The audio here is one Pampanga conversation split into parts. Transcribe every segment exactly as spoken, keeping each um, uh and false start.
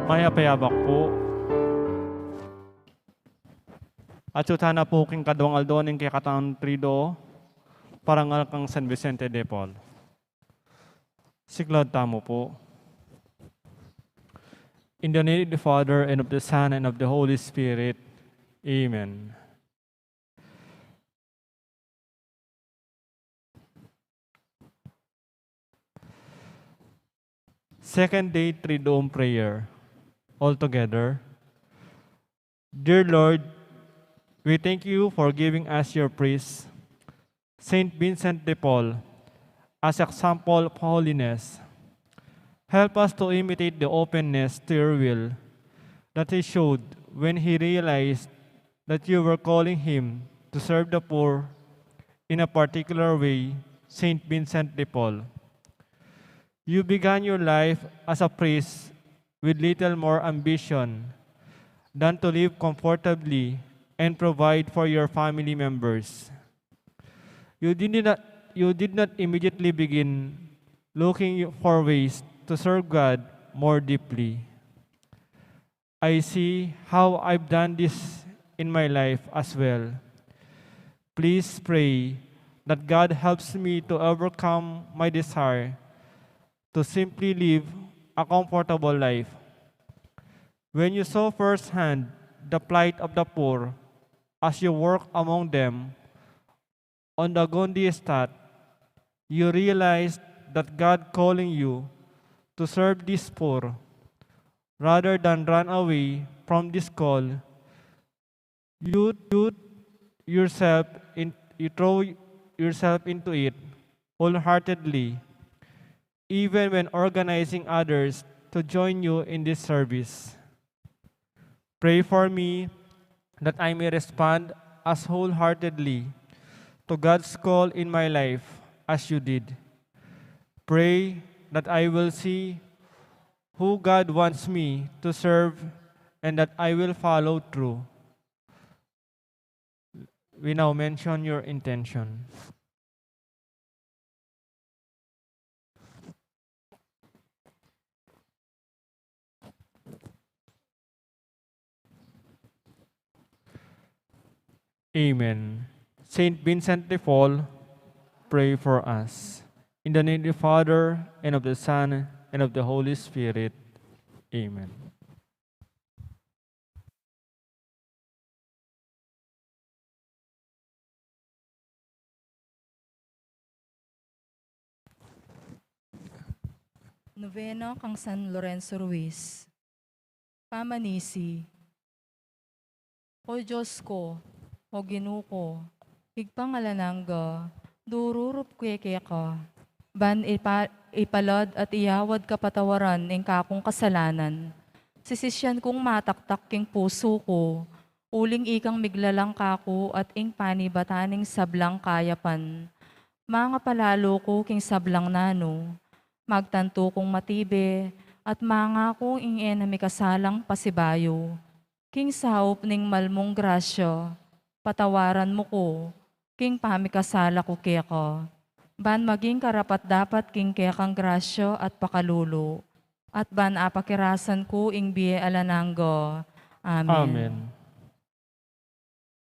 Mayap a abak pu. Atyu tana pu king kaduang aldo ning kekatang Triduum, parangal kang San Vicente de Paul. Siklaud tamu pu. In the name of the Father, and of the Son, and of the Holy Spirit. Amen. Second day Triduum prayer. All together. Dear Lord, we thank you for giving us your priest, Saint Vincent de Paul, as example of holiness. Help us to imitate the openness to your will that he showed when he realized that you were calling him to serve the poor in a particular way, Saint Vincent de Paul. You began your life as a priest with little more ambition than to live comfortably and provide for your family members. You did not, you did not immediately begin looking for ways to serve God more deeply. I see how I've done this in my life as well. Please pray that God helps me to overcome my desire to simply live a comfortable life. When you saw firsthand the plight of the poor as you work among them, on the Gondi estate, you realize that God calling you to serve this poor rather than run away from this call. You, you yourself in, you throw yourself into it wholeheartedly, even when organizing others to join you in this service. Pray for me that I may respond as wholeheartedly to God's call in my life as you did. Pray that I will see who God wants me to serve and that I will follow through. We now mention your intention. Amen. Saint Vincent de Paul, pray for us. In the name of the Father, and of the Son, and of the Holy Spirit. Amen. Novena kang San Lorenzo Ruiz. Pamanisi. O Dios ku, o Ginu ku, Ibpang alang angga, dururup ku keka, ban ipa-, ipalad at iyawad kapatawaran ing kakung kasalanan. Sisisyan kung mataktak king pusu ku, uling ikang miglalang kaku at ing panibatan ning sablang kayapan. Mangapalalu ku king sablang nanu, magtantu kung matibe, at mangaku ing e na mikasalang pasibayu. King saup ning malmung grasya, patawaran mu ku, king pamikasala ku keka. Ban maging karapat-dapat king kekang grasya at pakalulu, at ban apakirasan ku ing bie alang angga. Amen. Amen.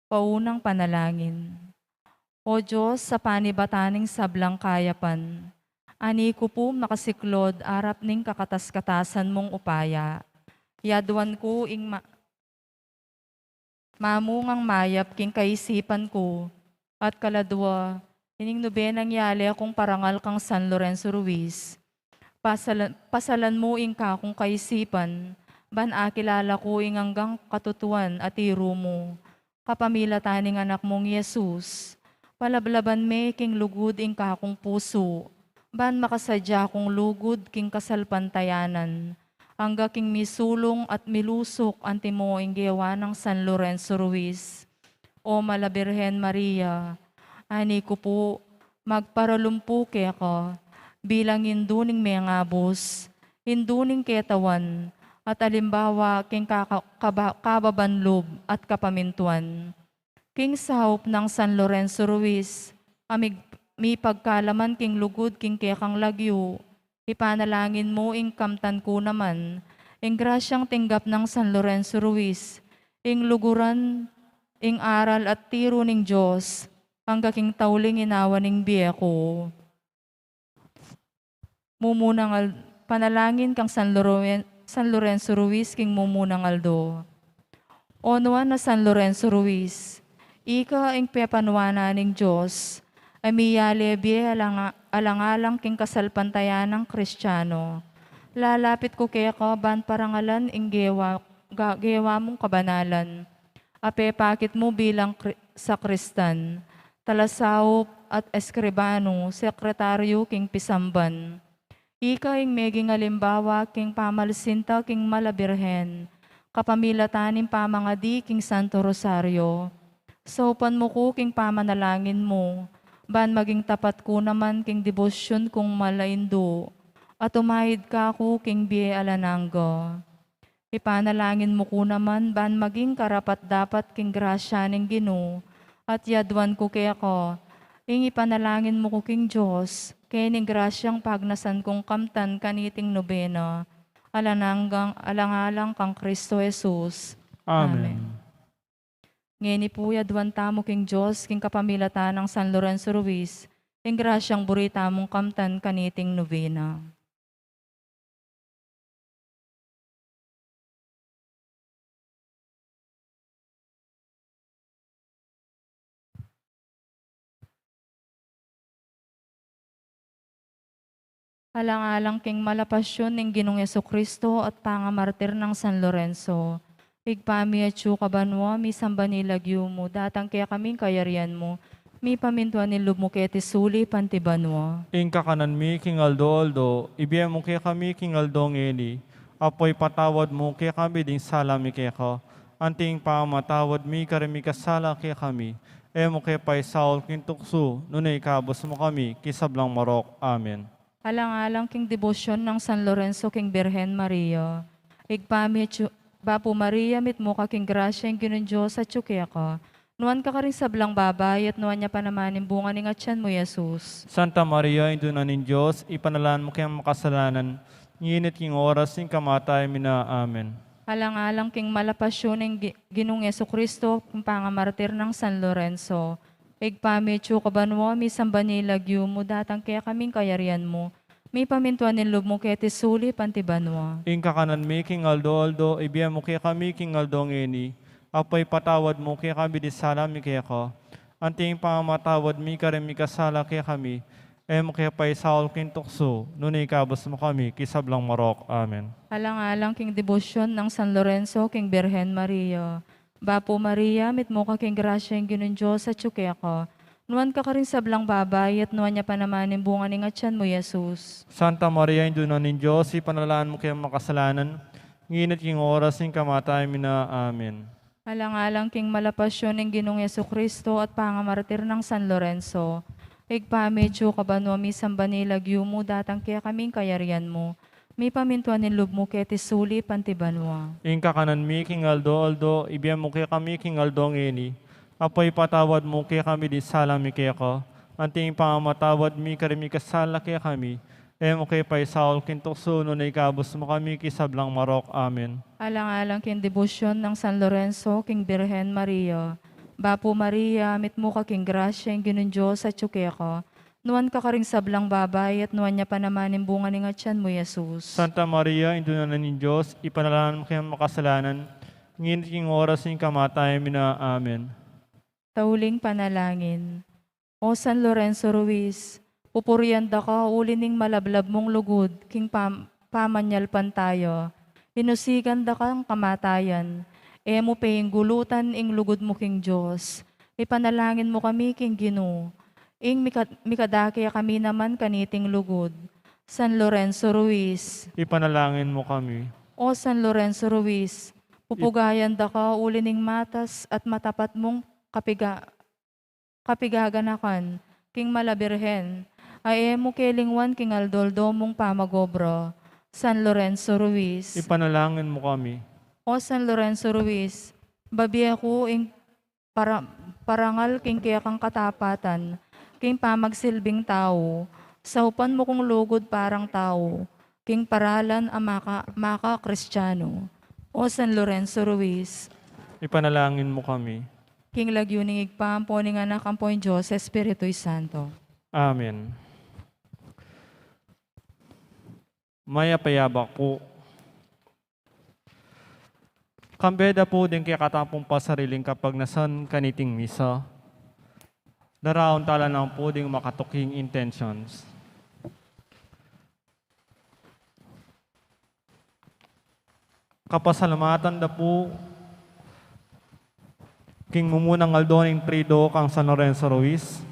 Paunang panalangin. O Dios, sa panibatan ning sablang kayapan, ani ku pu makasiklud arap ning kakatas-katasan mung upaya. Yaduan ku ing ma-, mamungang mayap king kaisipan ku, at kaladua, ining nobenang yale kung parangal kang San Lorenzo Ruiz. Pasalan, pasalan mu ing kakung kaisipan, ban akilala ku ing anggang katutuan a tiru mu, kapamilatan ning Anak mung Jesus. Palablaban me king lugud ing kakung pusu, ban makasadya kung lugud king kasalpantayanan, angga king misulung at milusuk antimo ing gewa nang San Lorenzo Ruiz. O Mala Birhen Maria, ani ku pu, magparalumpu keka, bilang indu ning mengabus, indu ning ketawan, at alimbawa king kaka-, kaba-, kababan lub at kapamintuan. King saup nang San Lorenzo Ruiz, a mig-, mipagkalaman king lugud king kekang lagyu, ipanalangin mu ing kamtan ku naman, Ing grasyang tinggap nang San Lorenzo Ruiz, ing luguran, ing aral at tiru ning Dios, angga king tauling inawa ning bie ku. Mumunang al-, panalangin kang San Loren-, San Lorenzo Ruiz king mumunang aldo. O Nuan a San Lorenzo Ruiz, ika ing pepanuanan ning Dios, a miyale bie alang-, alang-alang king kasalpantayanang Kristiano. Lalapit ku keka ban parangalan ing gewa, ga-, gewa mung kabanalan. A pepakit mu bilang Kri-, sakristan, talasaup at eskribano, sekretaryu king pisamban. Ika ing meging alimbawa king pamalisinta king Mala Birhen, kapamilatan ning pamangadi king Santo Rosario. Saupan mu ku king pamanalangin mu, ban maging tapat ku naman king debosyun kung mala indu, at umahid kaku king bie alang angga. Ipanalangin mu ku naman ban maging karapat-dapat king grasya ning Ginu, at yaduan ku keka, ing ipanalangin mu ku king Dios, keni ing grasyang pagnasan kung kamtan kaniting nobena, alang anggang, alang-alang kang Kristo Jesus. Amen. Amen. Ngeni pu yaduan tamu king Dios, king kapamilatan nang San Lorenzo Ruiz, ing grasyang buri tamung kamtan kaniting nobena. Alang-alang king mala pasyon ning Ginung Jesucristo at pangamartir nang San Lorenzo. Ibpa mi, atsu ka banua, misamban ya ing lagyu mu, datang kekami ing kayarian mu, mipamintuan ing lub mu keti sulip anti banua. Ing kakanan mi king aldo-aldo, ibie mu kekami king aldo ngeni, ampon ipatawad mu kekami ding sala mi keka, anti ing pamamatawad mi karing mikasala kekami, e mu ke paisaul king tuksu, nune ikabus mu kami king sablang marok. Amen. Alang-alang king debosyon nang San Lorenzo king Birhen Maria. Ibpa mi, atsu-, Bapu Maria, mitmu ka king grasya, ing Ginung Dios atsu keka. Nuan ka karing sablang babai, at nuan ya pa naman ing bunga ning atyan mu, Jesus. Santa Maria, Indu na ning Dios, ipanalangin mu kaming makasalanan, ngeni at king oras ning kamatayan mi na. Amen. Alang-alang king mala pasyon ning Gi-, Ginung Jesucristo, king pangamartir nang San Lorenzo. Ibpa mi, atsu ka banua, misamban ya ing lagyu mu, datang kekami ing kayarian mu, mipamintuan ing lub mu keti sulip anti banua. Ing kakanan mi king aldo-aldo, ibie mu kekami king aldo ngeni, ampon ipatawad mu kekami ding sala mi keka, anti ing pamamatawad mi karing mikasala kekami, e mu ke paisaul king tuksu, nune ikabus mu kami king sablang marok. Amen. Alang-alang king debosyon nang San Lorenzo king Birhen Maria. Bapu Maria, mitmu ka king grasya, ing Ginung Dios atsu keka. Nuan ka karing sablang babai, at nuan ya pa naman ing bunga ning atyan mu, Jesus. Santa Maria, Indu na ning Dios, ipanalangin mu kaming makasalanan, ngeni at king oras ning kamatayan mi na. Amen. Alang-alang king mala pasyon ning Ginung Jesucristo at pangamartir nang San Lorenzo. Ibpa mi, atsu ka banua, misamban ya ing lagyu mu, datang kekami ing kayarian mu, mipamintuan ing lub mu keti sulip anti banua. Ing kakanan mi king aldo-aldo, ibie mu kekami king aldo ngeni, ampon ipatawad mu kekami ding sala mi keka, anti ing pamamatawad mi karing mikasala kekami, e mu ke paisaul king tuksu, nune ikabus mu kami king sablang marok. Amen. Alang-alang king debosyon nang San Lorenzo king Birhen Maria. Bapu Maria, mitmu ka king grasya, ing Ginung Dios atsu keka. Nuan ka karing sablang babai, at nuan ya pa naman ing bunga ning atyan mu, Jesus. Santa Maria, Indu na ning Dios, ipanalangin mu kaming makasalanan, ngeni at king oras ning kamatayan mi na. Amen. Tauling panalangin. O San Lorenzo Ruiz, pupurian da ka uli ning malablab mung lugud king pam-, pamanyalpantaya. Inusigan da kang kamatayan. E mu pe inggulutan ing lugud mu king Dios. Ipanalangin mu kami king Ginu, ing mika-, mikadake kami naman kaniting lugud. San Lorenzo Ruiz. Ipanalangin mu kami. O San Lorenzo Ruiz, pupugayan da ka uli ning matas at matapat mung kapiga-, kapigaganakan king Mala Birhen, a e mu ke lingwan king aldo-aldo mung pamag-obra. San Lorenzo Ruiz. Ipanalangin mu kami. O San Lorenzo Ruiz, babie ku ing para-, parangal king kekang katapatan, king pamagsilbing tau, saupan mu kung lugud parang tau, King paralan a maka, maka Kristiyano, o San Lorenzo Ruiz. Ipanalangin mu kami. King lagyu ning Ibpa, ampo ning Anak, ampo ning Dios Espiritu Santo. Amen. Mayap a yabak pu. Kambe da pu ding kekatamu pung pasariling kapagnasan kaniting misa. Daraun tala naman pu ding makatuking intentions. Kapasalamatan da pu king mumunang aldo ning Triduo kang San Lorenzo Ruiz,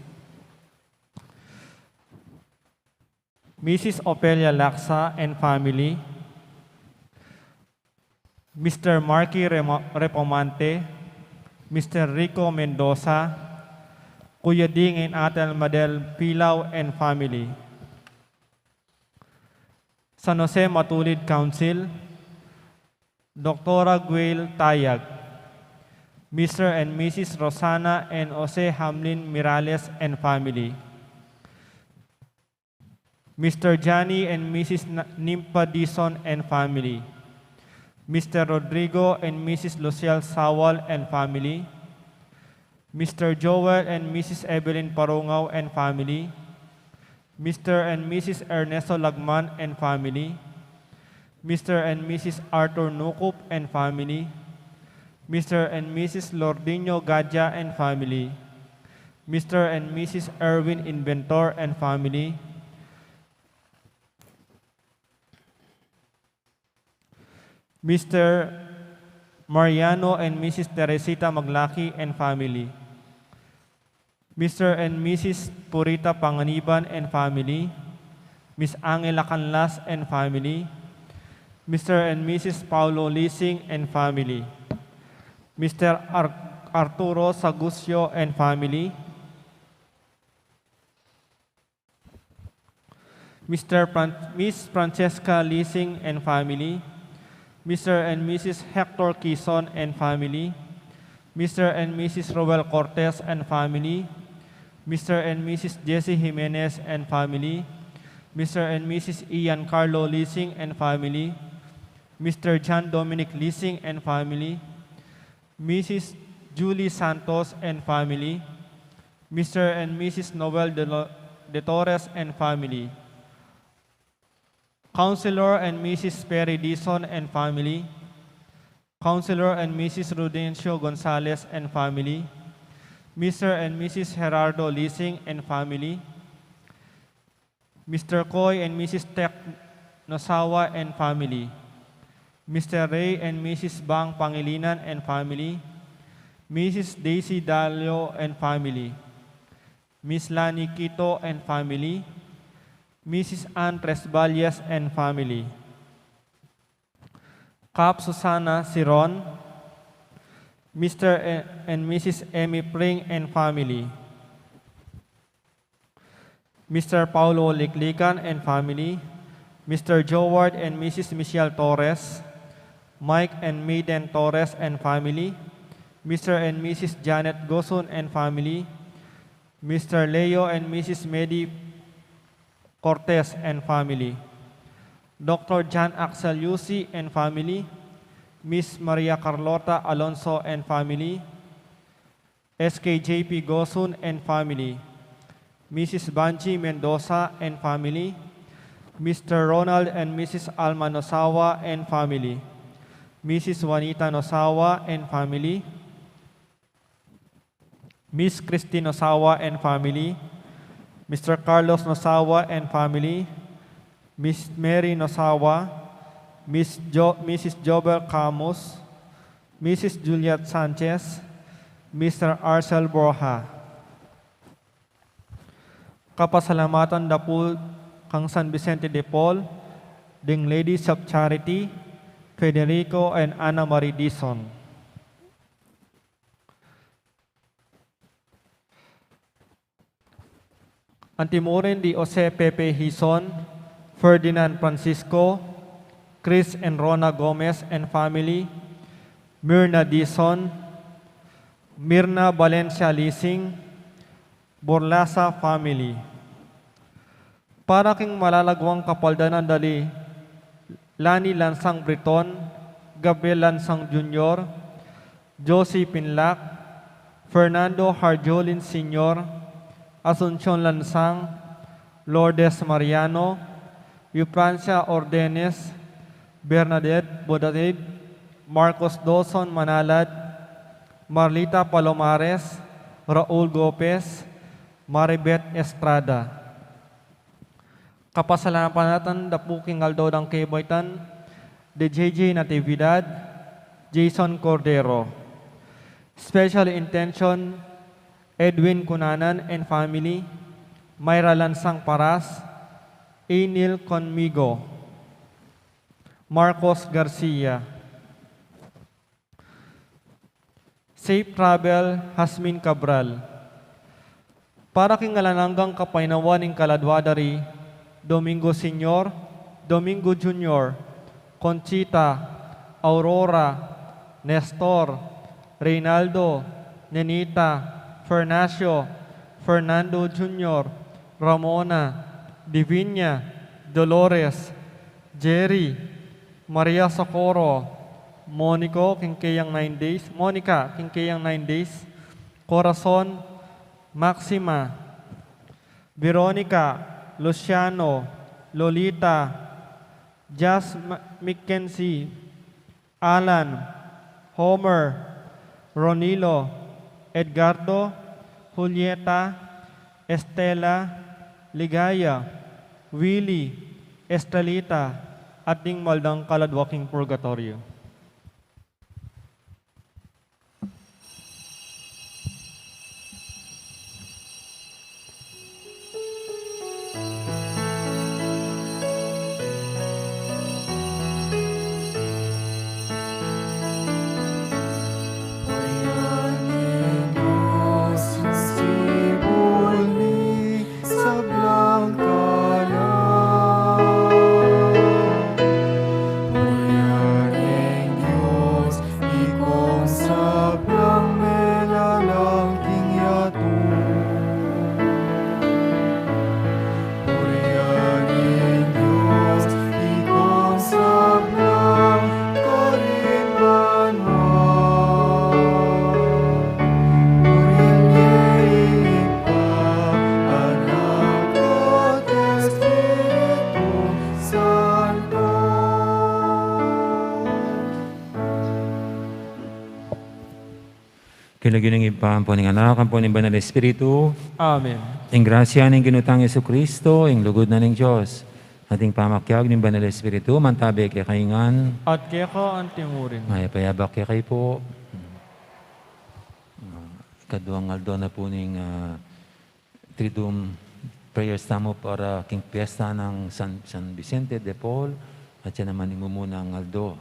Misis Ofelia Laksa and family, Mister Marky Remo-, Repomante, Mister Rico Mendoza, Kuya Ding and Ate Almadel Pilaw and family, San Jose Matulid Council, Doktora Guil Tayag, Mister and Missus Rosana and Jose Hamlin Mirales and family, Mister Johnny and Missus Na-, Nimpa Dizon and family, Mister Rodrigo and Missus Luciel Sawal and family, Mister Joel and Missus Evelyn Parungaw and family, Mister and Missus Ernesto Lagman and family, Mister and Missus Arthur Nukup and family, Mister and Missus Lordinho Gadja and family, Mister and Missus Erwin Inventor and family, Mister Mariano and Missus Teresita Maglaki and family, Mister and Missus Purita Panganiban and family, Miss Angela Canlas and family, Mister and Missus Paulo Lising and family, Mister Ar-, Arturo Sagusio and family, Mister Fran-, Miss Francesca Lising and family, Mister and Missus Hector Quizon and family, Mister and Missus Roel Cortez and family, Mister and Missus Jesse Jimenez and family, Mister and Missus Ian Carlo Lising and family, Mister John Dominic Lising and family, Missus Julie Santos and family, Mister and Missus Noel de Lo-, de Torres and family, Counselor and Missus Perry Dizon and family, Counselor and Missus Rudencio Gonzalez and family, Mister and Missus Gerardo Lising and family, Mister Coy and Missus Tech Nosawa and family, Mister Ray and Missus Bang Pangilinan and family, Missus Daisy Dalio and family, Miss Lani Quito and family, Missus Ann Tresballes and family, Kap Susana Siron, Mister e-, and Missus Emmy Pring and family, Mister Paulo Liklikan and family, Mister Joward and Missus Michelle Torres, Mike and Maiden Torres and family, Mister and Missus Janet Gosun and family, Mister Leo and Missus Medi Cortez and family, Doctor John Axel Yusi and family, Miss Maria Carlota Alonso and family, S K J P Gosun and family, Missus Banji Mendoza and family, Mister Ronald and Missus Alma Nosawa and family, Missus Juanita Nosawa and family, Miss Christine Nosawa and family, Mister Carlos Nosawa and family, Miss Mary Nosawa, Miss Jo-, Missus Jobel Camus, Missus Juliet Sanchez, Mister Arcel Borja. Kapasalamatan da pu kang San Vicente de Paul, ding Ladies of Charity, Federico and Anna Marie Dizon. Antimurin di Jose Pepe Hizon, Ferdinand Francisco, Chris and Rona Gomez and family, Mirna Dizon, Mirna Valencia Lising, Borlasa family. Para king malalaguang kapaldanan da li Lani Lansang Briton, Gabriel Lansang Junior, Josie Pinlac, Fernando Harjolin Senior, Asuncion Lansang, Lourdes Mariano, Eufrancia Ordenes, Bernadette Bodadib, Marcos Dawson Manalad, Marlita Palomares, Raul Gopez, Maribeth Estrada. Kapasalamatan da pu king aldo dang kebaitan, de J J Natividad, Jason Cordero. Special intention, Edwin Cunanan and family, Myra Lansang Paras, Enil Conmigo, Marcos Garcia. Safe travel, Hasmin Cabral. Para king alang anggang kapaynawan ning kaladwa da ri Domingo Senior, Domingo Junior, Conchita, Aurora, Nestor, Reynaldo, Nenita, Fernacio, Fernando Junior, Ramona, Divinia, Dolores, Jerry, Maria Socorro, Monico, king keyang nine days, Monica, king keyang nine days, Corazon, Maxima, Veronica, Luciano, Lolita, Jas Ma-, Mackenzie, Alan, Homer, Ronilo, Edgardo, Julieta, Estela, Ligaya, Willy, Estrelita, at ding mal dang kaladwa king purgatoryo. Sablang kalam. Purian ing Dios, ikong sablang melalang king yatu. Purian ing Dios, ikong sablang karin banua. Purian ye ing Ibpa, Anak, at Espiritu Santo. King lagyu ning Ibpa, ampo ning Anak, ampo ning Banal Espiritu. Amen. Ing grasya ning Ginu tang Jesucristo, ing lugud na ning Dios, at ing pamakiabe ning Banal Espiritu, mantabe kekayu ngan. At keka antimurin. Mayap a abak kekayu pu. Ah, kaduang aldo na pu ning, ah, Triduum prayers tamu para king piyesta nang San, San Vicente de Paul, at siya naman ing mumunang aldo.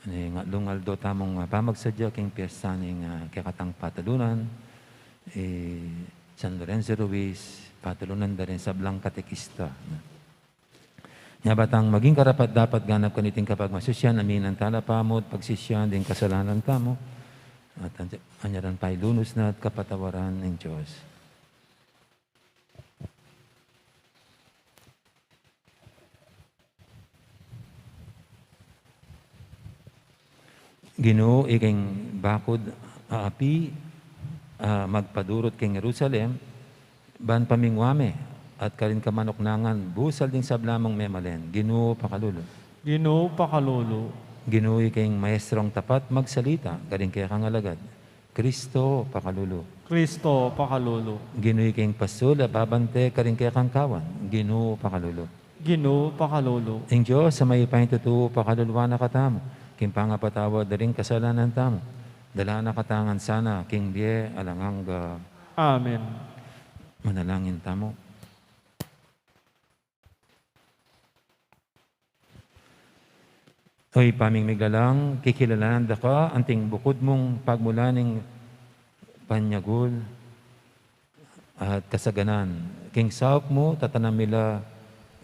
Ing atlung aldo tamung, ah, pamagsadya king piyesta ning, ah, kekatang patalunan, i San Lorenzo Ruiz, patalunan da ring sablang katekista. Nya ba tang maging karapat-dapat ganap kaniting kapagmasusyan, aminan tala pamu at pagsisian ding kasalanan tamu, at anya-, anyaran pailunus na at kapatawaran ning Dios. Ginu, ikeng bakud a api, a magpadurut king Jerusalem, ban pamingwa me, at karin ka manuknangan, busal ding sabla mung memalen. Ginu, pakalulu. Ginu, pakalulu. Ginu, ikeng maestrong tapat magsalita, karing kekang alagad. Kristo, pakalulu. Kristo, pakalulu. Ginu, ikeng pasul a babante karing kekang kawan. Ginu, pakalulu. Ginu, pakalulu. Ing Dios a mayupayang tutu, pakaluluan na katamu, king pangapatawad da ring kasalanan tamu, dalan na katamu ngan sana king bie alang angga. Amen. Manalangin tamu. O Ibpa ming miglalang, kikilalanan da ka anting bukud mung pagmulan ning panyagul at kasaganan. King saup mu, tatanam mi la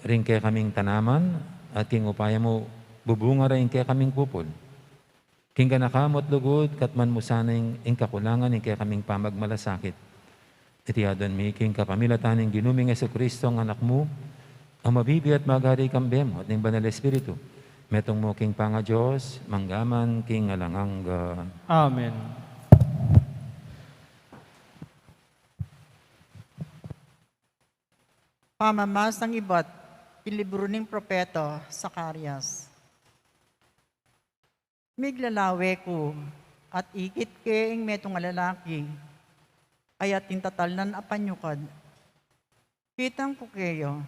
ring kekaming tanaman, at king upaya mu, bubunga ra ing kekaming kupul. King ganaka mu at lugud, katman mu sana ing, ing kakulangan ning kekaming pamagmalasakit. Iti aduan mi king kapamilatan ning Ginu ming Jesucristo, ing Anak mu, a mabibie at magari kambe mu at ning Banal Espiritu, Metung mu king pangaDios, mangga man king alang angga. Amen. Pamamasang ibat king libru ning propeta Zacarias. Miglalawe ku, at ikit ke ing metung a lalaki, ayat ing tatalnan a panyukad. Kitang ku keya,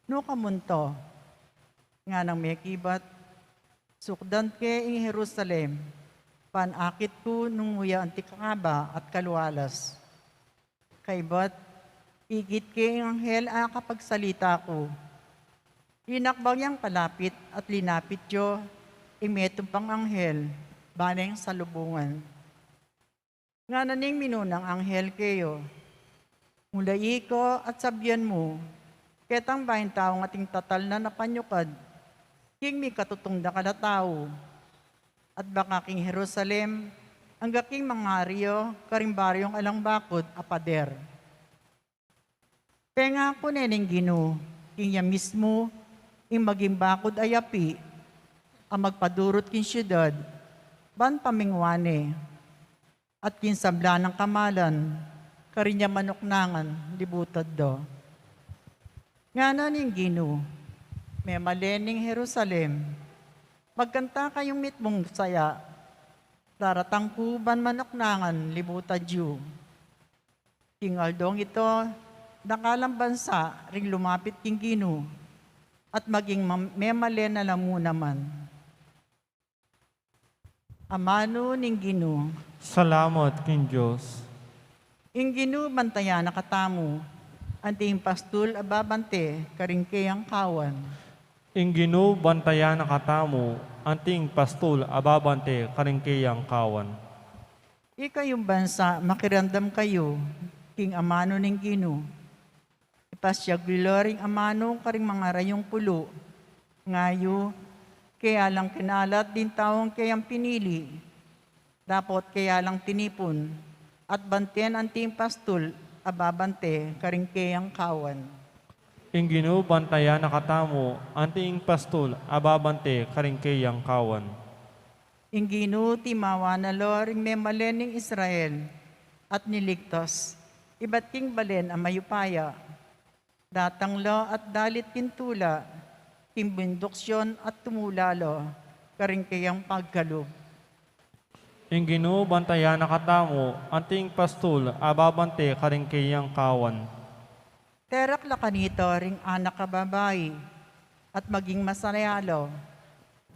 nu ka munta? Nganang mekibat, sukdan ke ing Jerusalem, ban akit ku nung mu ya anti kakaba at kalualas. Kaybat, ikit ke ing anghel a kapagsalita ku. Linakbang yang palapit at linapit ya ing metung pang anghel, ban neng salubungan. Ngana ning minunang anghel keya, mulai ka at sabian mu ketang bayung taung ating tatalnan a panyukad king mikatutung dakal a tau, at baka king Jerusalem, angga king mangari ya karing baryung alang bakud a pader. Pengaku ne ning Ginu, king ya mismu ing maging bakud a yapi a magpadurut king siudad, ban paminguan ne, at king sabla nang kamalan, karin yang manuknangan libutad da. Ngana ning Ginu, memalen ning Jerusalem, magkanta kayung mitmung saya, daratang ku ban manuknangan libutad yu. King aldong ita, dakalang bansa ring lumapit king Ginu, at maging mam-, memalen na la mu naman. Amanu ning Ginu. Salamat king Dios. Ing Ginu bantayan na katamu, anti ing pastul a babante karing keyang kawan. Ing Ginu bantayan na katamu, anti ing pastul a babante karing keyang kawan. Ikayung bansa, makiramdam kayu king amanu ning Ginu. Ipasiag yu la ring amanu karing mangarayung pulu. Ngayu, kaya lang kinalat ding taung keyang pinili. Dapot kaya lang tinipun, at banten anti ing pastul a babante karing keyang kawan. Ing Ginu bantayan na katamu, anti ing pastul a babante karing keyang kawan. Ing Ginu timawa na la ring memalen ning Israel, at niligtas ibat king balen a mayupaya. Datang la at dalit king tula king bunduk Sion, at tumula la karing keyang pagkalub. Ing Ginu bantayan na katamu, anti ing pastul a babante karing keyang kawan. Terak la kanita ring anak a babai, at maging masaya la,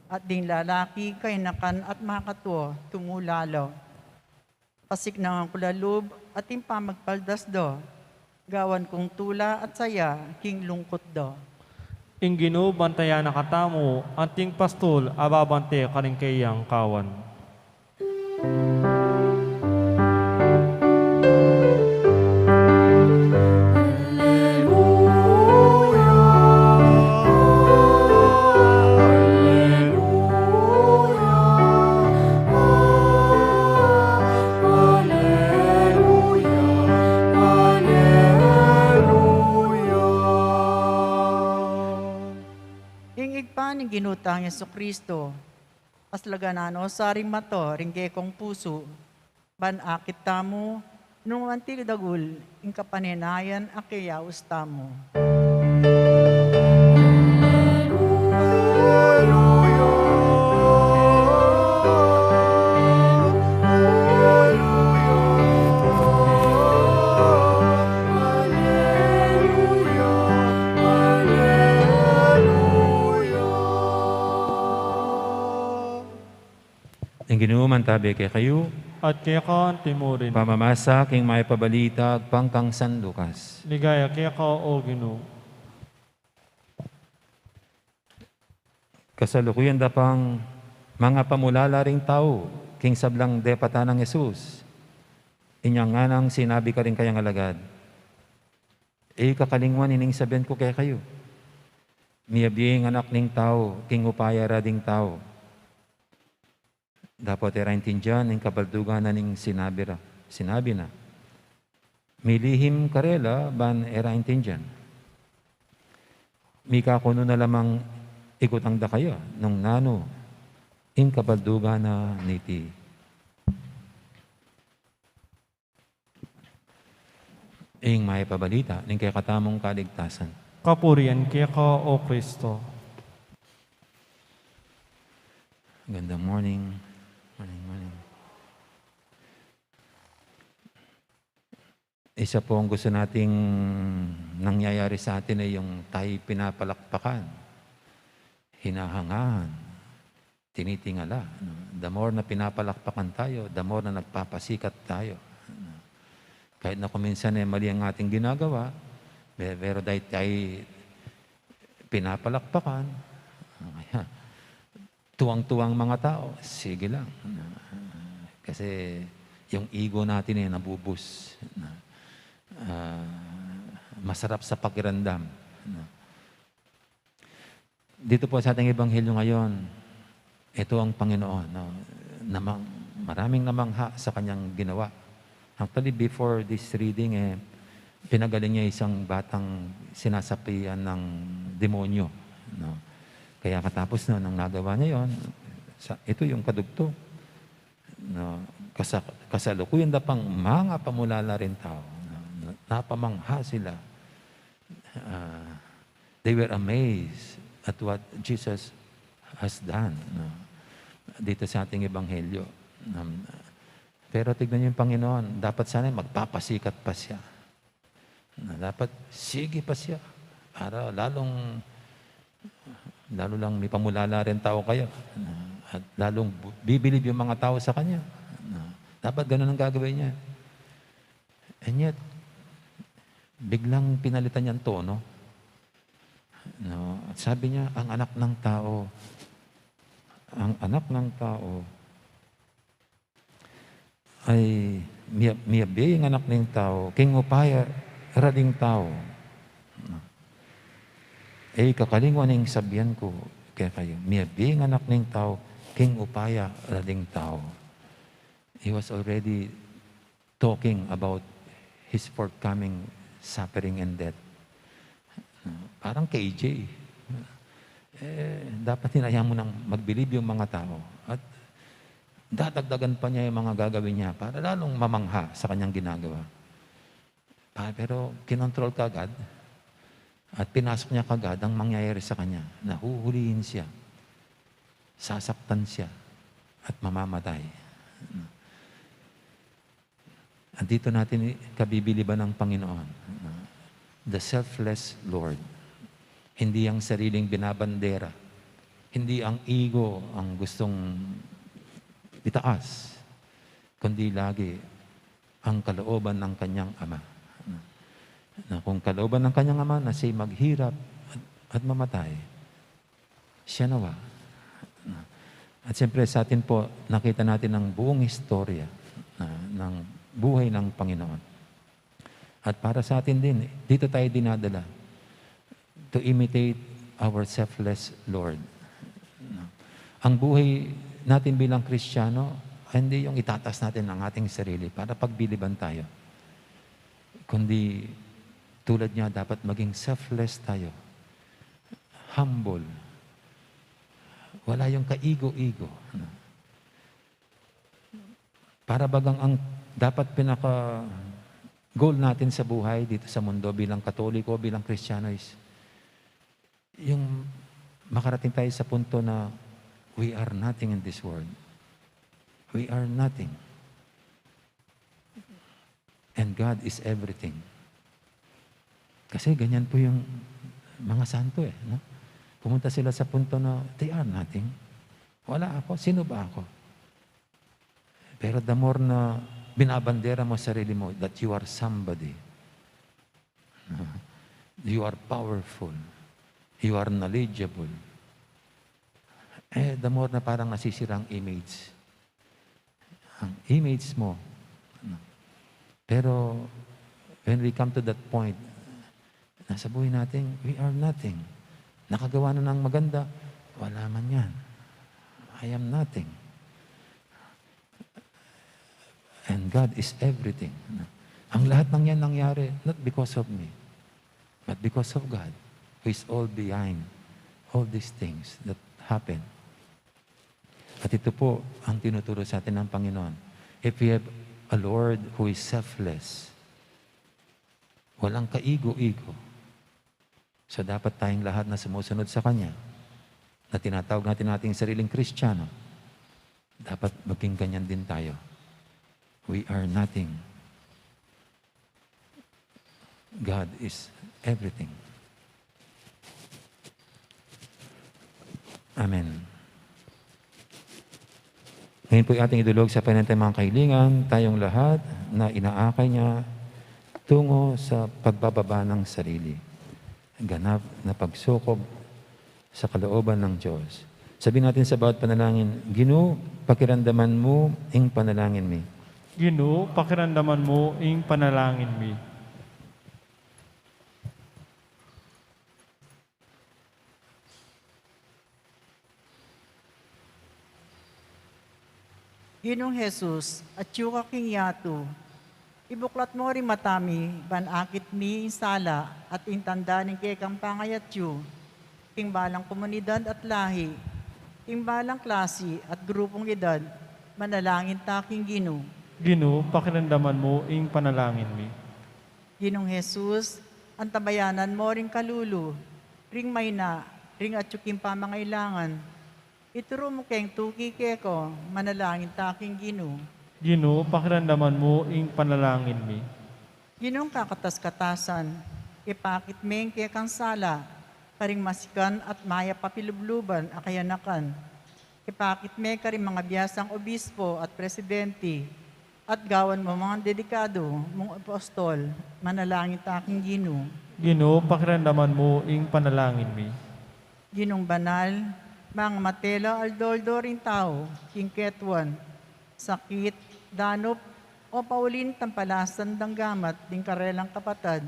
at ding lalaki kayanakan at makatua tumula la. Pasiknangan ku la lub at ing pamagpaldas da, gawan kung tula at saya king lungkut da. Ing Ginu bantayan na katamu, anti ing pastul a babante karing keyang kawan. Ing Ibpa ning Ginu tang Jesucristo, aslagan na no sa ring mata ring kekong pusu, ban akit tamu nung anti dagul ing kapanenayan a keyaus tamu. Ing Ginu mantabe kekayu. At keka antimurin. Pamamasa king Mayap a Balita agpang kang San Lucas. Ligaya keka, O Ginu. Kasalukuyan da pang mangapamulala ring tau king sablang depatan nang Jesus. Inya nganang sinabi karing kayang alagad, e yu kakalingwan ining sabian ku kekayu. Miabie ing Anak ning Tau king upaya ra ding tau. Dapot e ra intindian ing kabaldugan na ning sinabi ra, sinabi na. Milihim karela ban e ra intindian. Mikakunu na lamang ikutang da kayu nung nanu ing kabaldugan na niti. Ing mayap a balita ning kekatamung kaligtasan. Kapurian keka, O Kristo. Gandang morning. Morning, morning. Isa pong gusto nating nangyayari sa atin ay yung tayo pinapalakpakan, hinahangaan, tinitingala, no? The more na pinapalakpakan tayo, the more na nagpapasikat tayo, no? Kahit na kung minsan, eh, mali ang ating ginagawa, pe-, pero dahil tayo pinapalakpakan, ah, tuwang-tuwang mga tao, sige lang, no? Kasi yung ego natin, eh, nabubus, no? Ah, masarap sa pakiramdam, no? Dito po sa ating ebanghelyo ngayon, ito ang Panginoon, no? Namang-, maraming namangha sa kanyang ginawa. Actually, before this reading, eh, pinagaling niya isang batang sinasapian ng demonyo, no? Kaya katapos nun, nung nagawa niya yon, sa, ito yung kadugtong, no? Kasa-, kasalukuyan da pang mga pamulala ring tao, no? Napamangha sila. Ah, they were amazed at what Jesus has done, no? Dito sa ating ebanghelyo. Um, pero tignan niyo yung Panginoon, dapat sana magpapasikat pa siya. Na dapat sige pa siya para lalong, lalo lang may pamulala rin tao kayo. At lalong bu-, bibilib yung mga tao sa kanya. Dapat ganun ang gagawin niya. And yet, biglang pinalitan niyang tono. No? At sabi niya, "Ang anak ng tao, ang anak ng tao ay mia-, miabie ing anak ning tao king upaya ra ding tao." E kakalinguan ing sabian ku kekayu, miabie ing anak ning tao king upaya ra ding tao. He was already talking about his forthcoming suffering and death. Parang K J. Eh, dapat hinayaan mo nang magbilib yung mga tao. At dadagdagan pa niya yung mga gagawin niya para lalong mamangha sa kanyang ginagawa. Pa-, pero kinontrol kagad at pinasok niya kagad ang mangyayari sa kanya. Nahuhulihin siya, sasaktan siya, at mamamatay. Andito natin i-, kabibiliban ng Panginoon. The selfless Lord. Hindi ang sariling binabandera. Hindi ang ego ang gustong itaas, kundi lagi ang kalooban ng kanyang ama. Na kung kalooban ng kanyang ama na siya'y maghirap at, at mamatay, siya nawa. At siyempre, sa atin po, nakita natin ang buong istorya na, ng buhay ng Panginoon. At para sa atin din, dito tayo dinadala to imitate our selfless Lord. Ang buhay natin bilang Kristiyano, hindi yung itataas natin ang ating sarili para pagbiliban tayo. Kundi tulad niya, dapat maging selfless tayo. Humble. Wala yung kaigo-igo, no? Para bagang ang dapat pinaka goal natin sa buhay dito sa mundo bilang Katoliko, bilang Kristiyano is yung makarating tayo sa punto na we are nothing in this world. We are nothing. And God is everything. Kasi ganyan po yung mga santo eh, no? Pumunta sila sa punto na, "They are nothing. Wala ako. Sino ba ako?" Pero the more na binabandera mo sarili mo that you are somebody, you are powerful, you are knowledgeable, eh, the more na parang nasisira ang image. Ang image mo. Pero when we come to that point, nasa buhay natin, we are nothing. Nakagawa na ng maganda, wala man yan. I am nothing. And God is everything. Ang lahat ng yan nangyari, not because of me, but because of God, who is all behind, All these things that happen. At ito po ang tinuturo sa atin ng Panginoon. If we have a Lord who is selfless, walang kaigo-igo, so dapat tayong lahat na sumusunod sa Kanya, na tinatawag natin ating sariling Kristiyano, dapat maging ganyan din tayo. We are nothing. God is everything. Amen. Ngayon po'y ating idulog sa panalangin ang mga kahilingan, tayong lahat na inaakay niya tungo sa pagbababa ng sarili. Ganap na pagsukob sa kalooban ng Diyos. Sabihin natin sa bawat panalangin, "Ginu, pakiramdaman mu ing panalangin mi." Ginu, pakiramdaman mu ing panalangin mi. Ginung Jesus, atyu ka king yatu, ibuklat mu ring mata mi, ban akit mi ing sala at ing tanda ning kekang pangayatyu, king balang komunidad at lahi, king balang klasi at grupung edad, manalangin ta king Ginu. Ginu, pakiramdaman mu ing panalangin mi. Ginung Jesus, antabayanan mu ring kalulu, ring maina, ring atyu king pamangailangan. Ituru mu keng tuki keko, manalangin ta king Ginu. Ginu, pakiramdaman mu ing panalangin mi. Ginung kakatas-katasan, ipakit me ing kekang sala karing masikan at mayap a pilubluban a kayanakan. Ipakit me karing mangabiasang obispo at presidente, at gawan mu mang dedikadu mung apostol, manalangin ta king Ginu. Ginu, pakiramdaman mu ing panalangin mi. Ginung banal, mangamate la aldo-aldo ring tau king ketuan, sakit, danup, o paulin tampalasan dang gamat ding karelang kapatad.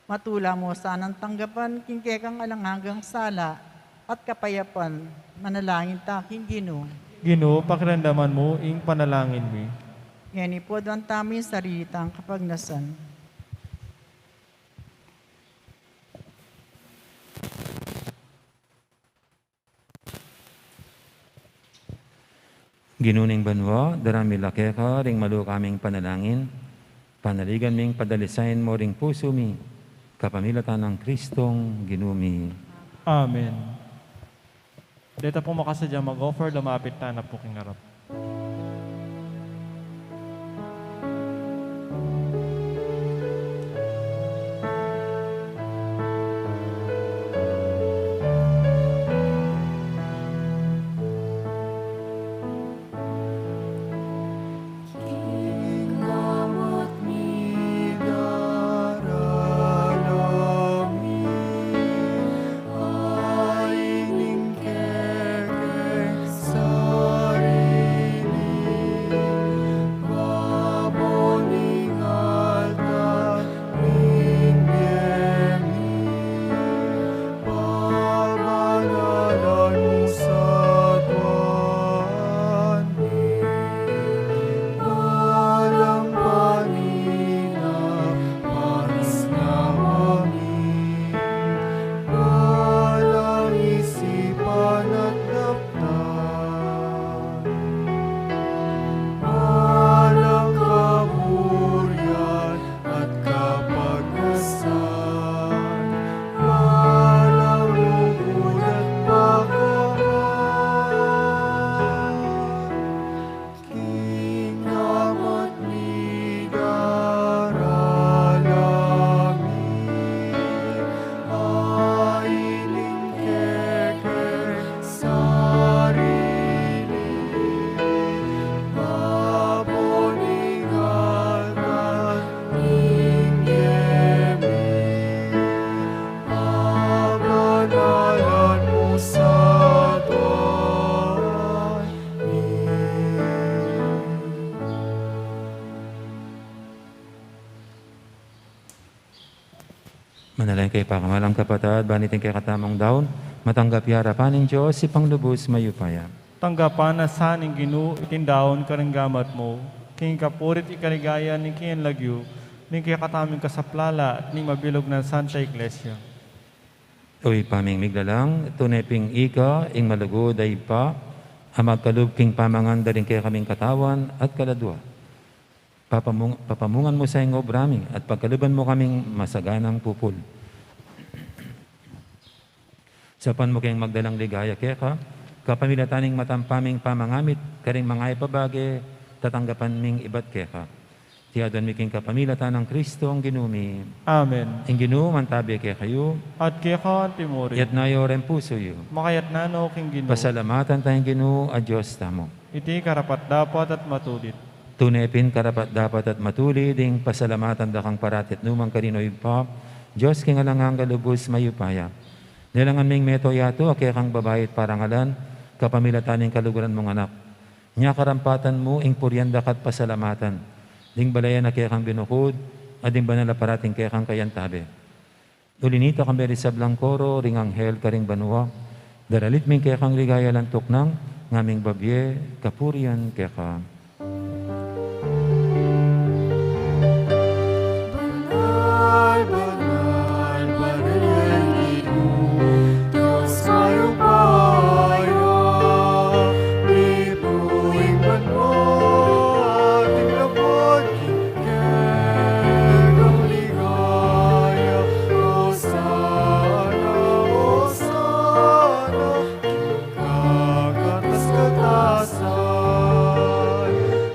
Matula mu sanang tanggapan king kekang alang anggang sala at kapayapan, manalangin ta king Ginu. Ginu, pakiramdaman mu ing panalangin mi. Ngeni pu, aduan tamu ing sarili tang kapagnasan. Ginu ning banua, daralan mi la keka ring maluka ming panalangin, panaligan ming padalisayan mu ring pusu mi, kapamilatan nang Kristong Ginu mi. Amen. Deta pung makasadya mag-offer, lumapit tana pu king arap. At kapagpasan, walang lugud at pakawan. King gamat mi daralan mi, ailing keke sarili, babo ning altar ning gemi, pabanalan mu sa tuan. Manalangin kayu, pakamalan kung kapatad, ban iting kekatamung daun matanggap ya arapan ning Dios, Ibpang lubus mayupaya. Tanggapan na sa ning Ginu iting daun karing gamat mu, king kapurian at kaligayan ning kayang lagyu, ning kekatamung kasaplalan at ning mabilug nang Santa Iglesia. O Ibpa ming miglalang, tune ping ika ing malugud a Ibpa, a magkalub king pamangan da ring kekaming katawan at kaladua. Papamung-, papamungan mu sa ing obra mi at pagkaluban mu kaming masaganang pupul. Saupan mu keng magdalang ligaya keka, kapamilatan ning matampang ming pamangamit karing mangayap a bage, tatanggapan ming ibat keka. Iti aduan mi king kapamilatan nang Kristong Ginu mi. Amen. Ing Ginu mantabe kekayu. At keka antimurin. Iyatas yu ring pusu yu. Makayatas no king Ginu. Pasalamatan taya ing Ginu a Dios tamu. Iti karapat-dapat at matulid. Tune pin karapat-dapat at matulid ing pasalamatan da kang parati at nukarin man, O Ibpa, Dios king alang angga, lubus mayupaya. Lelangan ming meto yatu a kekang babayi at parangalan, kapamilatan ning kaluguran mung Anak. Nya karampatan mu ing purian da ka at pasalamatan ding balayan a kekang binukud, at ding banal a parati a kekang kayantabe. Uli na nita, kambe ding sablang koro ring anghel karing banua, daralit mi ing kekang ligaya alang tuknang, ngaming babie kapurian keka. Banal, banal, banal ya ing Ginu, Dios mayupaya, mipnu ing banua at ing lagyu king kekang ligaya. Osana, Osana, king kakatas-katasan.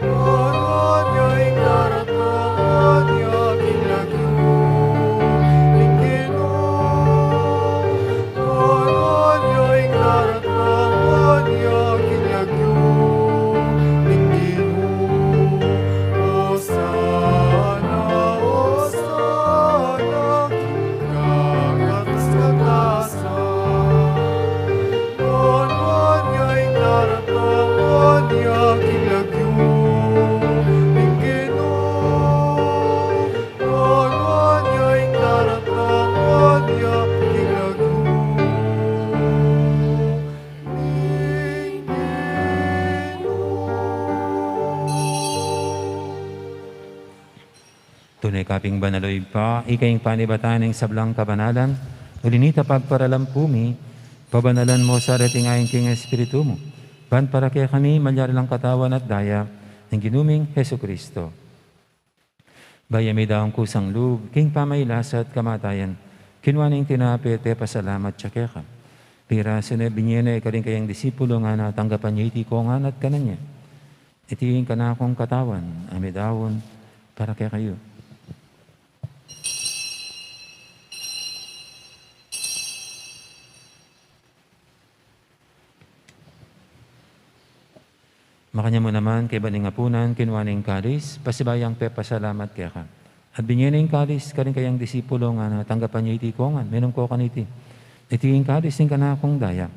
Nuan ya ing daratang, nuan ya ing lagyu ning Ginu. Nuan ya ing daratang, nuan ya ing lagyu ning Ginu. Osana, Osana, king kakatas-katasan. Nuan ya ing daratang, nuan ya ing lagyu ning Ginu. Nuan ya ing daratang, nuan ya ing lagyu ning Ginu. Tune ka pin banal, O Ibpa, ika ing panibatan ning sablang kabanalan, uli na nita pagparalan pu mi, pabanalan mu sa reting ain king Espiritu mu, ban para kekami malyari lang katawan at daya ning Ginu ming Jesucristo. Bayu ya midaun kusang lub king pamagkasakit at kamatayan, kinua ne ing tinape, pepasalamat ya keka, pirasu ne, binie ne karing kayang disipulo, ngana, tanggapan ye iti kongan at kanan ye. Iti ing kanakung katawan a midaun para kekayu. Makanyan mu naman, kaybat ning apunan, kinua ne ing kalis, pasibayu yang pepasalamat keka, at binie ne ing kalis karing kayang disipulo, ngana, tanggapan ye iti kongan, minum kayu kaniti. Iti ing kalis ning kanakung daya,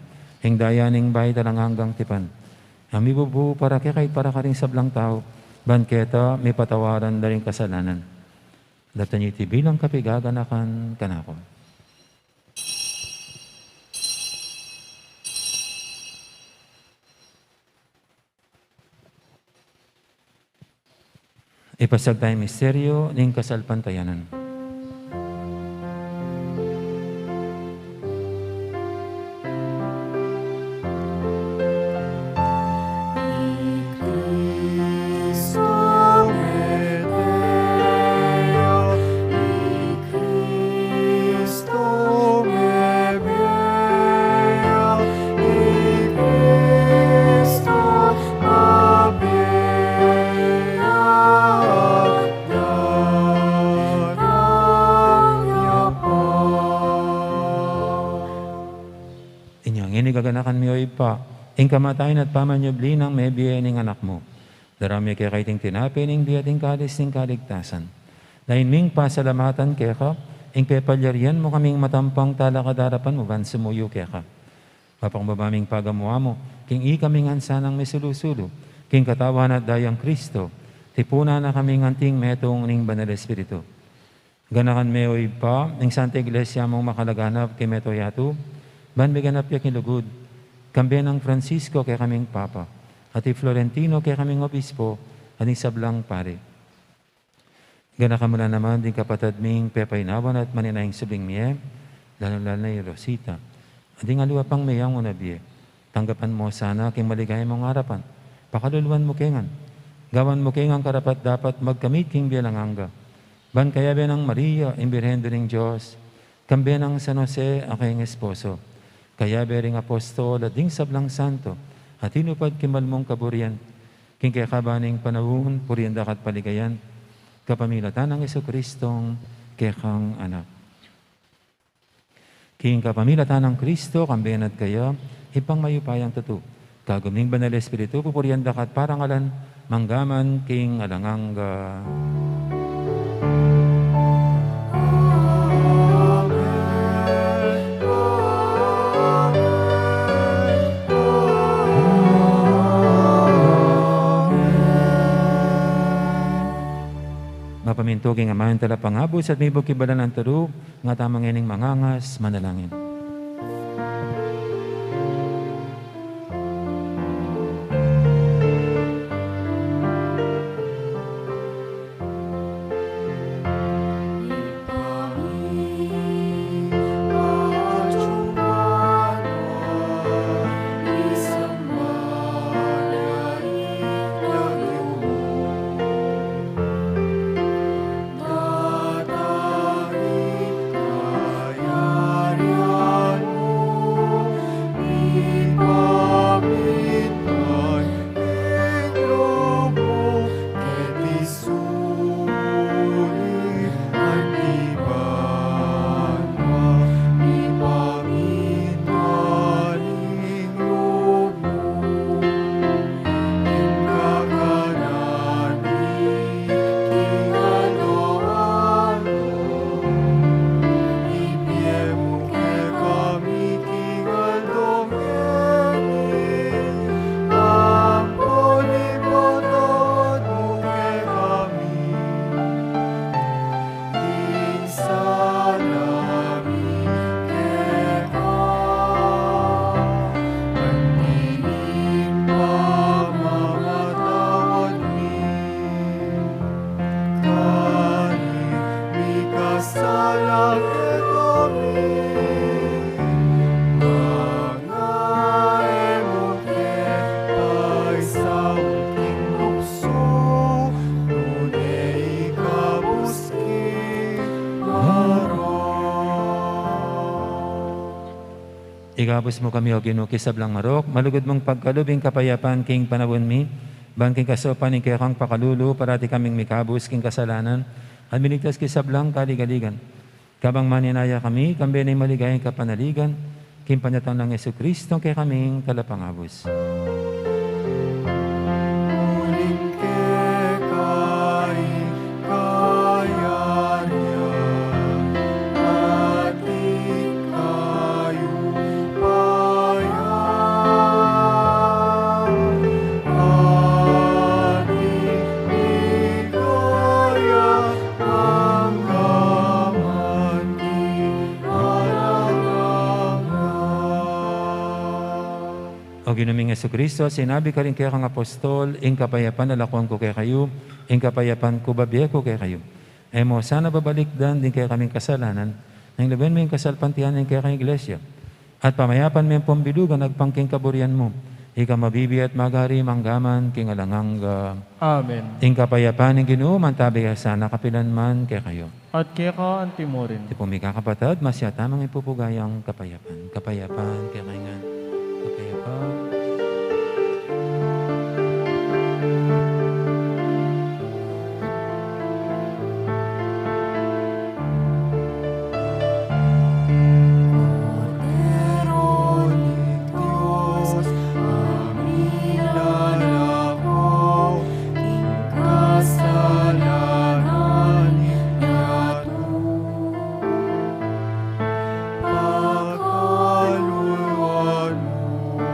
ing daya ning bayu at alang anggang tipan, a mibubu para kekayu at para karing sablang tau, ban keta mipatawaran da ring kasalanan. Daptan ye iti bilang kapaganakan kanaku. Ipasiag taya ing misteryu ning kasalpantayanan. I Kristo mete ya, i Kristo mebie ya, i Kristo mebie ya, datang ya pa. Inya ngeni gaganakan mi, O Ibpa, ing kamatayan at pamanyubli nang mebie ning Anak mu. Daraun mi keka iting tinape ning bie at ing kalis ning kaligtasan. Daun ming pasalamatan keka ing pepalyarian mu kaming matampang talakad king arapan mu ban sumuyu keka. Papakumbaba ming pagamu-amu king ikaming ansanang misulu-sulu king katawan at dayang Kristo, tipunan na kaming anting metung ning Banal Espiritu. Ganakan me, O Ibpa, ing Santa Iglesia mung makalaganap king mabilug a yatu, ban miganap ya king lugud, kambe nang Francisco kekaming Papa, at i Florentino kekaming Obispo, at ding sablang pari. Ganakan mu la naman ding kapatad ming pepaynawan at manenaya king subling mie, lalu-lalu na i Rosita, at ding aliwa pang meyang o na bie. Tanggapan mu sana king maligaya mung arapan. Pakaluluan mu ke ngan. Gawan mu ke ngan karapat-dapat magkamit king bie alang angga. Ban kayabe nang Maria, ing Birhen Indu ning Dios, kambe nang San Jose, a kayang esposo, kayabe ring apostol at ding sablang santo, a tinupad king mal mung kaburian, king kekaban ning panaun, purian da ka at paligayan, kapamilatan nang Jesucristong kekang Anak. King kapamilatan nang Kristo, kambe na at kaya, Ibpang mayupayang tutu, kagum ning Banal Espiritu, pupurian da ka at parangalan, mangga man king alang angga. Mapamintu king amanung talapangabus at mibuk king balang turu, nga tamu ngening mangangas, manalangin. Ikabus mu kami, O Ginu, king sablang marok, malugud mung pagkalub ing kapayapan king panaun mi, ban king kasaupan ning kekang pakalulu, parati kaming mikabus king kasalanan, at miligtas king sablang kaligaligan. Kabang maninaya kami, kambe ning maligayang kapanaligan, king panyatang nang Jesucristo, kekaming talapangabus. Uling keka ing kayarian, at ing kayupayan, at ing ligaya, mangga man king alang angga. O Ginu ming Jesucristo, sinabi karing kekang apostol, ing kapayapan lalakwan ku kekayu, ing kapayapan ku bibie ku kekayu. E mu sana babalikdan ding kekaming kasalanan, nune lawen mu ing kasalpantayanan ning kekang Iglesia, at pamayapan me pung bilugan agpang king kaburian mu, ika a mabibie at magari mangga man king alang angga. Amen. Ing kapayapan ning Ginu mantabi ya sana kapilan man kekayu. At keka antimurin. Tipung mikakapatad, masiwa tamung ipupugay ing kapayapan. Kapayapan kekayu ngan. Kapayapan. Kordero ning Dios, a milalako king kasalanan ning yatu. Pakaluluan mu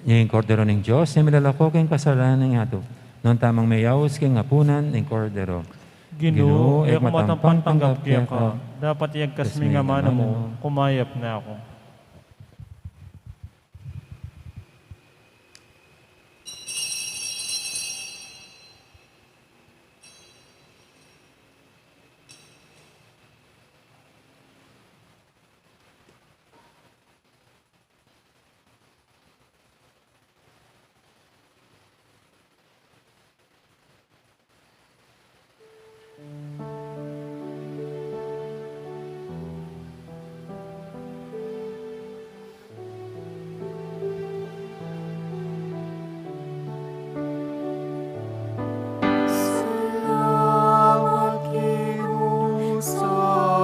Ing Kordero ning Dios, a milalako king kasalanan ning yatu. Nuan tamung meyaus king apunan ning Kordero. Ginu, e ku matampang tanggap keka, dapot iyagkas me ing amanu mu, kumayap na ku. Salamat, Ginu, salamat.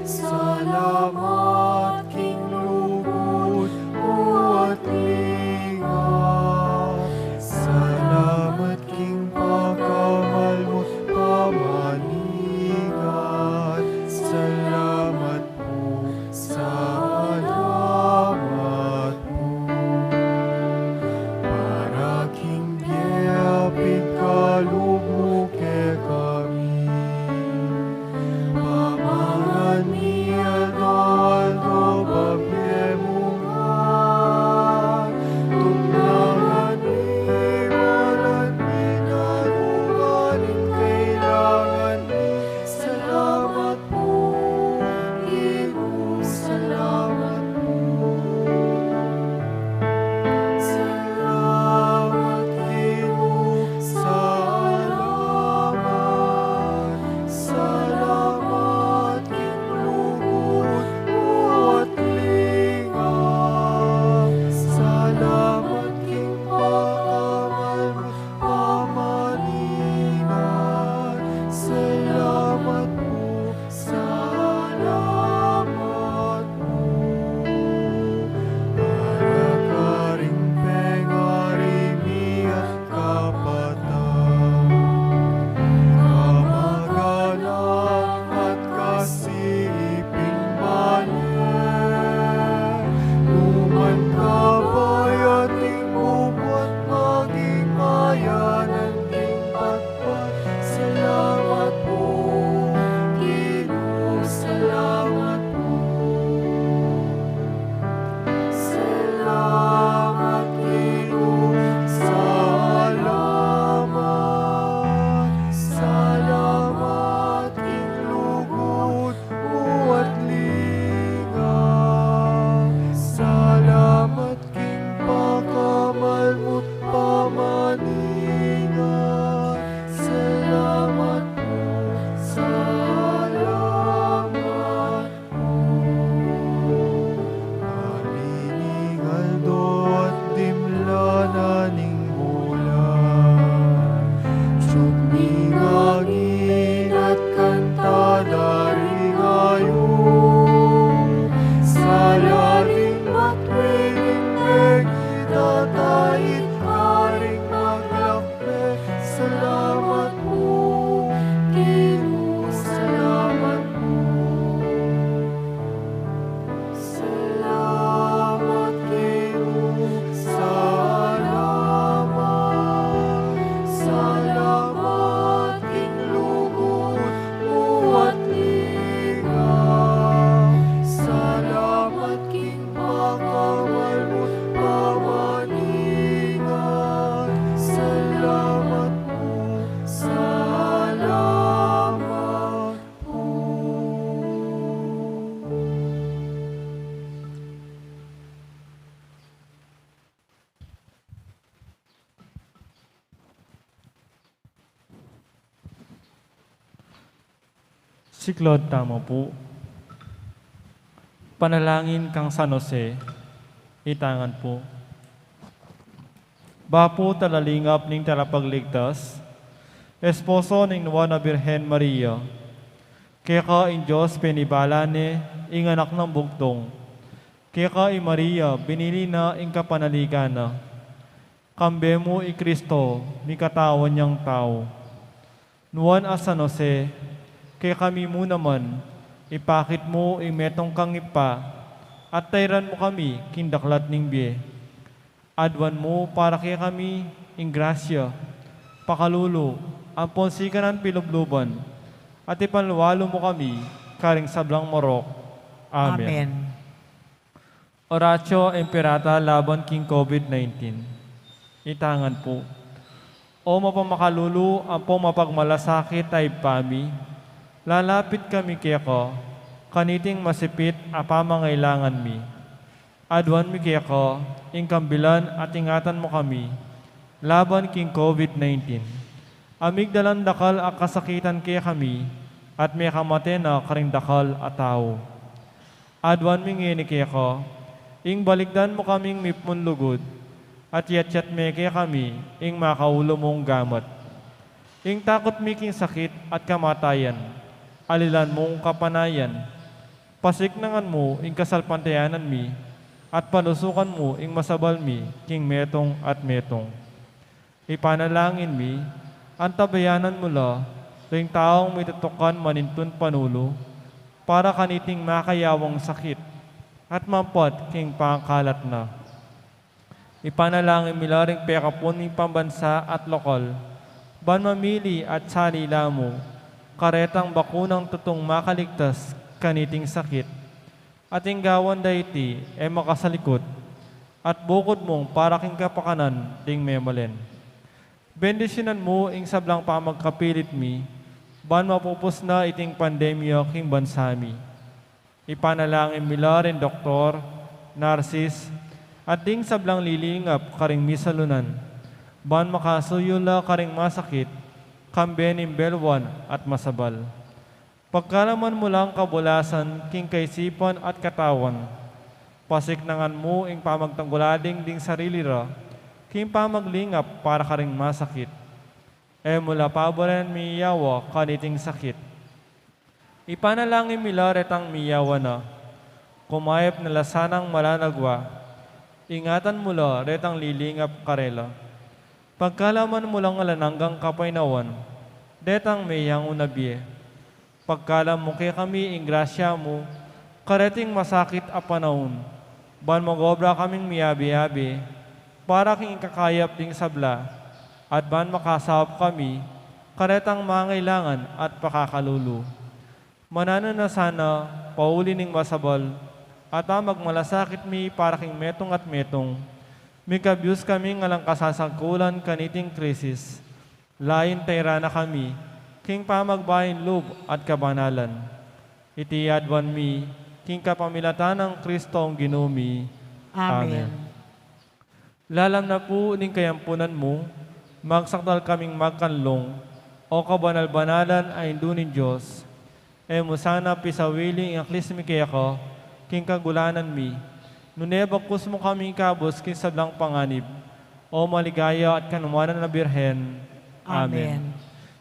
Salamat king lugud mu at linga. Salamat king pakamal mu, pamaningat. Salamat pu, salamat pu. Para king bie a pigkalub mu kekami. Pamangan mi aldo-aldo, ibie mu ngan. Tugnangan mi, iwanan mi ngan, ing kailangan mi. Salamat pu, Ginu, salamat pu. Salamat, Ginu, salamat. Salamat king lugud mu at linga. Salamat king pakamal mu, pamaningat. Salamat pu, salamat pu. Para karing pengari mi at kapatad, kamag-anak at kasiping bale, numan kabay ating bubuat, maging mayanan king pat Salamat pu, Ginu, salamat pu. Salamat, Ginu, salamat. Salamat king lugud mu at linga. Salamat king pakamal mu't pamaningat. Salamat pu, salamat pu. Parining aldo at dimla na ning bulan, tiyug ning angin at kanta da ring ayup. Sala ding matwi ning mengitataid karing maglakbe. Salamat pu, Ginu, salamat pu. Salamat, Ginu, salamat. Salamat king lugud mu at linga. Salamat king pakamal mu't pamaningat. Salamat pu, salamat pu. Siklaud tamu pu. Panalangin kang San Jose, itangan pu. Bapu talalingap ning Talapagligtas, esposo ning Nuan a Birhen Maria, keka ing Dios penibala ne ing Anak nang Bugtung. Keka i Maria binili na ing kapanaligan na. Kambe mu i Kristo mikatawan yang tau. Nuan a San Jose, kekami mu naman ipakit mu ing metung kang Ibpa, at tairan mu kami king daklat ning bie. Aduan mu para kekami ing grasya, pakalulu, ampon sikanan pilubluban, at ipanlualu mu kami karing sablang marok. Amen. Amen. Oratio Imperata laban king COVID nineteen. Itangan pu. O mapamakalulu ampon mapagmalasakit a Ibpa mi, lalapit kami keka, kaniting masipit a pamangailangan mi. Aduan mi keka ing kambilan at ingatan mu kami laban king COVID nineteen. A migdalan dakal a kasakitan kekami at mekamate na karing dakal a tau. Aduan mi ngeni keka, ing balikdan mu kaming mipnun lugud, at iyatyat me kekami ing makaulu mung gamat. Ing takut mi king sakit at kamatayan, alilan mung kapanayan. Pasiknangan mu ing kasalpantayanan mi, at palusukan mu ing masabal mi king metung at metung. Ipanalangin mi, antabayanan mu la ring taung mitutukan manintun panulu para kaniting makayawang sakit at mampat king pangkalat na. Ipanalangin mi la ring pekapun ming pambansa at lokal, ban mamili at sali la mu karetang bakunang tutung makaligtas kaniting sakit. At ing gawan da iti e makasalikut, at bukud mung para king kapakanan ding memalen. Bendisyunan mu ing sablang pamagkapilit mi, ban mapupus na iting pandemya king bansa mi. Ipanalangin mi la ring doktor, narsis, at ding sablang lilingap karing misalunan, ban makasuyu la karing masakit, kambe ning belwan at masabal. Pagkalaman mu lang kabulasan king kaisipan at katawan. Pasiknangan mu ing pamagtanggul ading ding sarili ra king pamaglingap para karing masakit. E mu la pabaran miyawa kaniting sakit. Ipanalangin mi la retang miyawa na, kumayap na la sanang malanagwa. Ingatan mu la retang lilingap karela. Pagkalaman mu lang alang anggang kapaynawan detang meyangu na bie. Pagkalam mu kekami ing grasya mu kareting masakit a panaun, ban mag-obra kaming miyabe-yabe para king ikakayap ding sabla, at ban makasaup kami karetang mangailangan at pakakalulu. Mananu na sana, pauli ning masabal at pamagmalasakit mi para king metung at metung, mikabyus kaming alang kasasangkulan kaniting krisis. Layun tairan na kami king pamagbaing lub at kabanalan. Iti aduan mi king kapamilatan nang Kristong Ginu mi. Amen. Amen. Lalam na pu ning kayampunan mu, magsakdal kaming magkanlung, O kabanal-banalan a Indu ning Dios. E mu sana pisawili ing aklis mi keka king kagulanan mi, nune bagkus mu kami ikabus king sablang panganib, O maligaya at kanuanan a Birhen. Amen. Amen.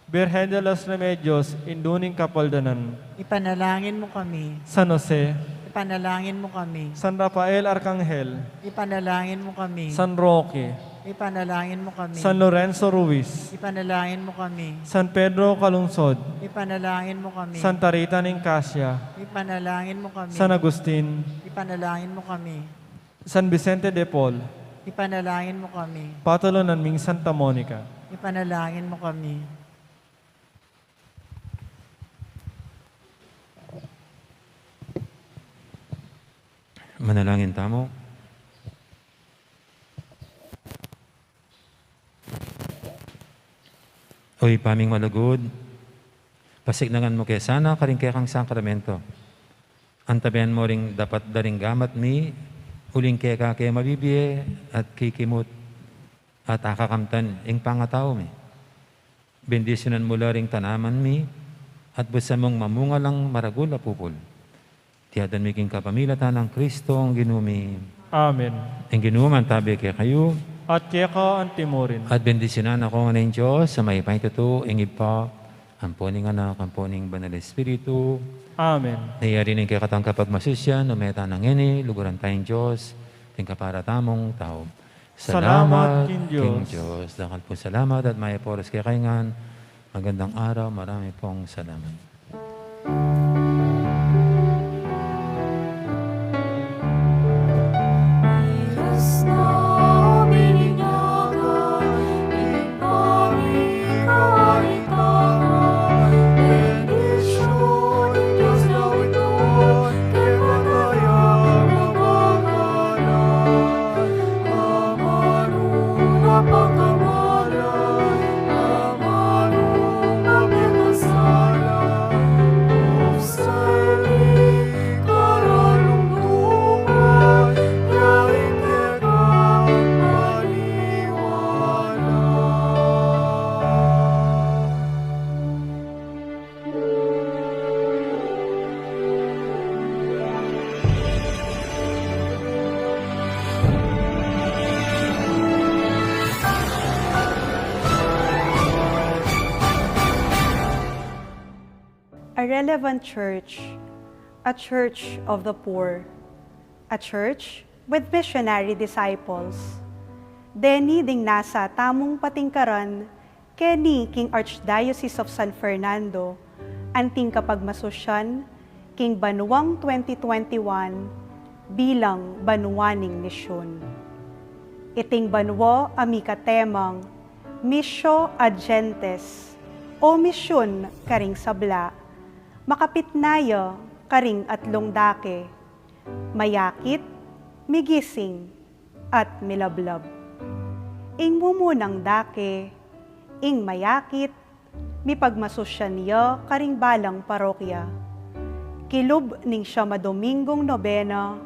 Birhen de los Remedios, Indu ning Kapaldanan. Ipanalangin mu kami. San Jose. Ipanalangin mu kami. San Rafael Arkanghel. Ipanalangin mu kami. San Roque. Ipanalangin mu kami. San Lorenzo Ruiz. Ipanalangin mu kami. San Pedro Calungsod. Ipanalangin mu kami. Santa Rita ning Casia. Ipanalangin mu kami. San Agustin. Ipanalangin mu kami. San Vicente de Paul. Ipanalangin mu kami. Patulunan ming Santa Monica. Ipanalangin mu kami. Manalangin tamu. O Ibpa ming malugud, pasiknangan mu ke sana karing kekang sakramento. Antabayanan mu ring dapat da ring gamat mi, uling keka ke mabibie at kikimut at akakamtan ing pangatau mi. Bendisyunan mu la ring tanaman mi, at busan mung mamunga lang maragul a pupul. Iti aduan mi king kapamilatan nang Kristong Ginu mi. Amen. Ing Ginu mantabi kekayu. At keka antimurin. At bendisyunan na kayu ngan ning Dios a mayupayang tutu, ing Ibpa, ampo ning Anak, ampo ning Banal Espiritu. Amen. Nayari ning kekatang kapagmasusyan, ume tana ngeni, luguran taya ing Dios, king kapara tamung tau. Salamat king Dios. Dakal pung salamat at mayap a oras kekayu ngan. Magandang araw, marami pong salamat. Relevant church, a church of the poor, a church with missionary disciples. Deni ding nasa tamung patingkaran keni king Archdiocese of San Fernando, anting kapagmasusyan king banuang twenty twenty-one bilang banua ning misyun. Iting banua a mika temang Missio ad Gentes, o misyun karing sabla, makapit na ya karing atlung dake, mayakit, migising, at milablab. Ing mumunang dake, ing mayakit, mipagmasusyan ya karing balang parokya. Kilub ning siyam a Dominggung nobena,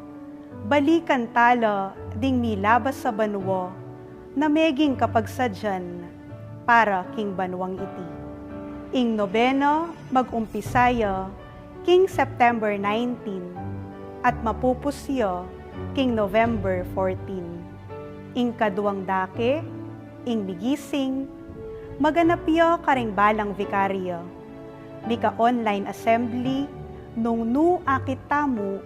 balikan tala ding milabas a banua na meging kapagsadyan para king banuang iti. Ing nobena mag-umpisa ya king September nineteen at mapupus ya king November fourteen. Ing kaduang dake, ing migising, maganap ya karing balang vikarya. Mika-online assembly nung nu akit tamu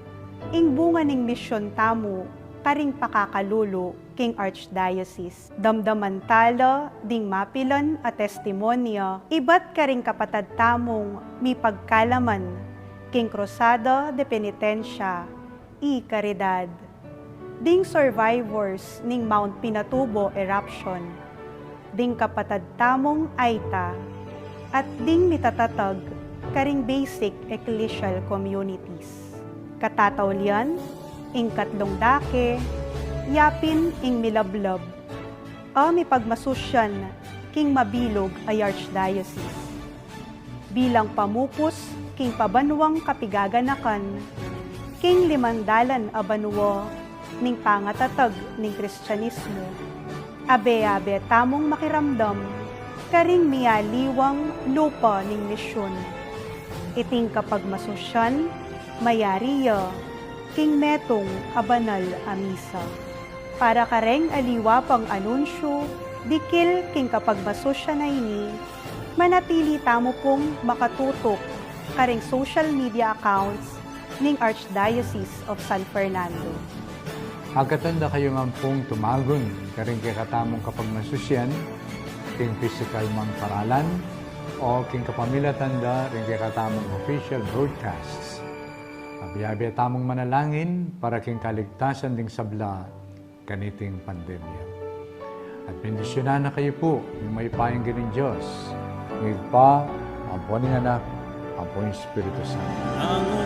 ing bunga ning misyon tamu karing pakakalulu king Archdiocese. Damdaman tala ding mapilan a testimonya ibat karing kapatad tamung mipagkalaman king Cruzada de Penitencia y Caridad, ding survivors ning Mount Pinatubo eruption, ding kapatad tamung Aita, at ding mitatatag karing basic ecclesial communities. Katataulian, ing katlung dake, yapin ing milablab a mipagmasusyan king mabilug a Archdiocese. Bilang pamupus king pabanuang kapigaganakan king limang dalan a banua ning pangatatag ning Kristianismo, abe-abe tamung makiramdam karing mialiwang lupa ning misyon. Iting kapagmasusyan mayari ya king metung a banal a misa. Para kareng aliwa pang anunsyu dikil king kapagmasusyan a ini, manatili tamu pung makatutuk karing social media accounts ning Archdiocese of San Fernando. Agkatan da kayu ngan pung tumagun karing kekatamung kapagmasusyan king pisikal mang paralan o king kapamilatan da ring kekatamung official broadcasts. Abe-abe tamung manalangin para king kaligtasan ding sabla kaniting pandemya. At bendisyunan na kayu pu ning mayupayang Ginu, Dios, ing Ibpa, ampo ning Anak, ampo ning Espiritu Santo.